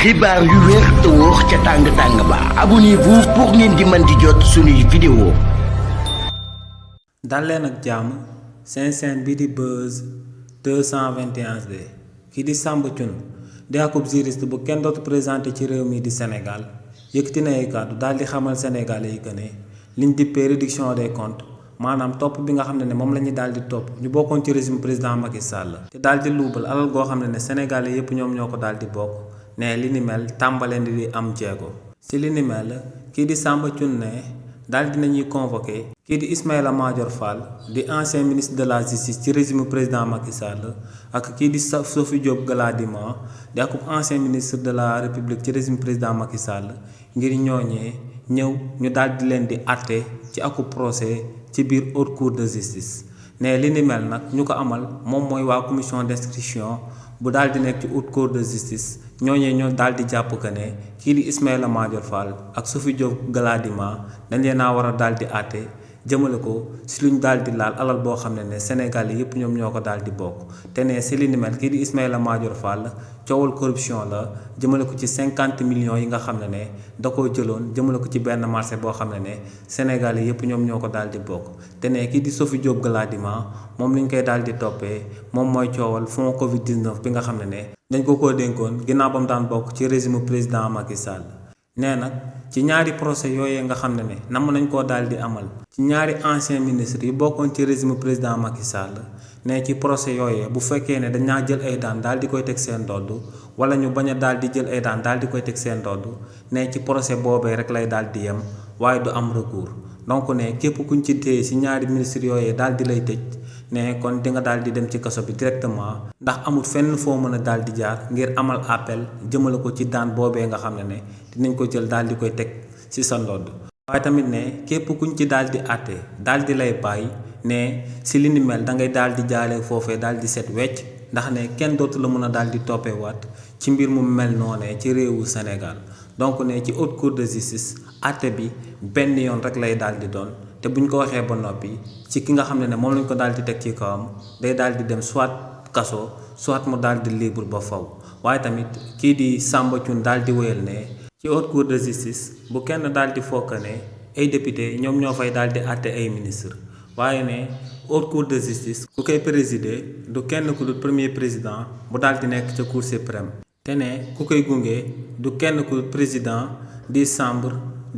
xibaar yu wér te wóor ca tàng ba abonnez-vous pour ngeen di mën di jot suñuy vidéo. dal leen ak jàmm seen chaîne bi di Buzz 221D kii di Samba Thioune di akub juriste bu kenn dootu présenté ci réew mi di Sénégal yëkkati na ay kàddu daal di xamal Sénégalais yi que ne liñ dippee réduction des comptes maanaam topp bi nga xam ne moom la ñu daal di topp ñu bokkoon ci régime président Macky Sall te daal di luubal alal goo xam ne Sénégalais yépp ñoom ñoo ko daal di bokk ne li ni mel tàmbaleen di am jéego si li ni mel kii di Samba Thioune ne daal dinañuy convoqué kii di Ismaïla Madior Fall di ancien ministre de la justice ci régime président Macky Sall ak kii di Sophie Diop Gladima di akub ancien ministre de la république ci régime président Macky Sall ngir ñooñee ñëw ñu daal di leen di àtte ci akub procès ci biir haute cour de justice ne li ni mel nag ñu ko amal moom mooy waa commission d'instruction bu daal di nekk ci haute cour de justice ñooñee ñoo daal di jàpp que ne kii di Ismaïla Madior Fall ak Sophie Diop Gladima dañ leen a war a daal di àtte jëmale ko si luñ daal di laal alal boo xam ne Sénégal yépp ñoom ñoo ko daal di bokk te ne si li ni mel kii di Ismaïla Madior Fall coowal corruption la jëmale ko ci 50 millions yi nga xam ne da koo jëloon jëmale ko ci benn marché boo xam ne Sénégal yépp ñoom ñoo ko daal di bokk te ne kii di Sophie Diop Gladima moom liñ koy daal di toppee moom mooy coowal fonds Covid 19 bi nga xam ne dañ ko dénkoon ginnaaw ba mu daan bokk ci régime président Macky Sall nee nag ci ñaari procès yooyee nga xam ne namm nañ koo daal di amal ci ñaari ancien ministre yi bokkoon ci régime président Macky Sall ne ci procès yooyee bu fekkee ne dañaa jël ay daan daal di koy teg seen ndodd wala ñu bañ a daal di jël ay daan daal di koy teg seen ndodd ne ci procès boobee rek lay daal di yem waaye du am recours donc ne képp kuñ ci téye si ñaari ministre yooyee daal di lay tëj ne kon di nga daal di dem ci kaso bi directement ndax amul fenn foo mën a daal di jaar ngir amal appel jëmale ko ci daan boobee nga xam ne dinañ ko jël daal di koy teg ci sa ndodd waaye tamit ne képp kuñ ci daal di àtte daal di lay bàyyi ne si li ni mel da ngay daal di jaale foofee daal di set wecc ndax ne kenn dootu la mën a daal di toppewaat ci mbir mu mel noonee ci réewu Sénégal donc ne ci haute cour de justice àtte bi benn yoon rek lay daal di doon te buñ ko waxee ba noppi ci ki nga xam ne moom lañ ko daal di teg ci kawam day daal di dem soit kaso soit mu daal di libre ba faw waaye tamit kii di Samba Thioune daal di wéyal ne ci haute cour de justice bu kenn daal di fokk ne ay député ñoom ñoo fay daal di àtte ay ministre waaye ne haute cour de justice ku koy présider du kenn ku dul premier président bu daal di nekk ca cour suprême te ne ku koy gunge du kenn ku dul président di chambre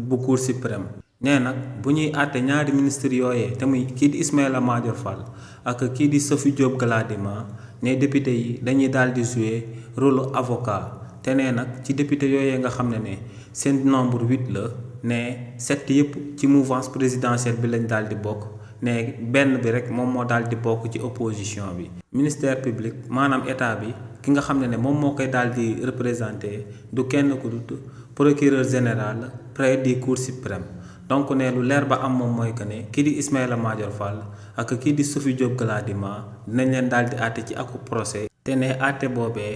bu cour suprême nee nag bu ñuy àtte ñaari ministre yooyee te muy kii di Ismaïla Madior Fall ak kii di Sophie Diop Gladima ne député yi dañuy daal di jouer rôle avocat te nee nag ci député yooyee nga xam ne seen nombre 8 la ne 7 yépp ci mouvance présidentielle bi lañ daal di bokk ne benn bi rek moom moo daal di bokk ci opposition bi ministère public maanaam état bi ki nga xam ne moom moo koy daal di représenté du kenn ku dut procureur général près du cour suprême donc ne lu leer ba am moom mooy que ne kii di Ismaïla Madior Fall ak kii di Sophie Diop Gladima dinañ leen daal di àtte ci aku procès te ne àtte boobee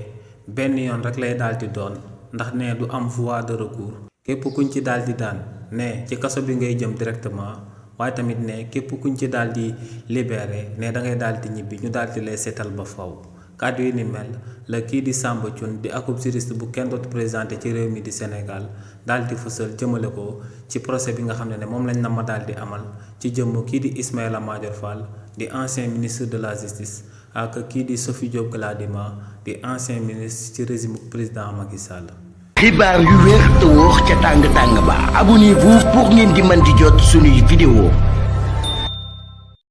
benn yoon rek lay daal di doon ndax ne du am voie de recours képp kuñ ci daal di daan ne ci kaso bi ngay jëm directement waaye tamit ne képp kuñ ci daal di libéré ne da ngay daal di ñibbi ñu daal di lay seetal ba faw kàddu yi ni mel la kii di Samba Thioune di akub juriste bu kenn dootu présenté ci réew mi di Sénégal daal di fësal jëmale ko ci procès bi nga xam ne moom lañ na ma daal di amal ci jëmm kii di Ismaïla Madior Fall di ancien ministre de la justice ak kii di Sophie Diop Gladima di ancien ministre ci régime président Macky Sall. xibaar yu wér te wóor ca tàng ba abonnez-vous pour ngeen di mën di jot suñuy vidéo.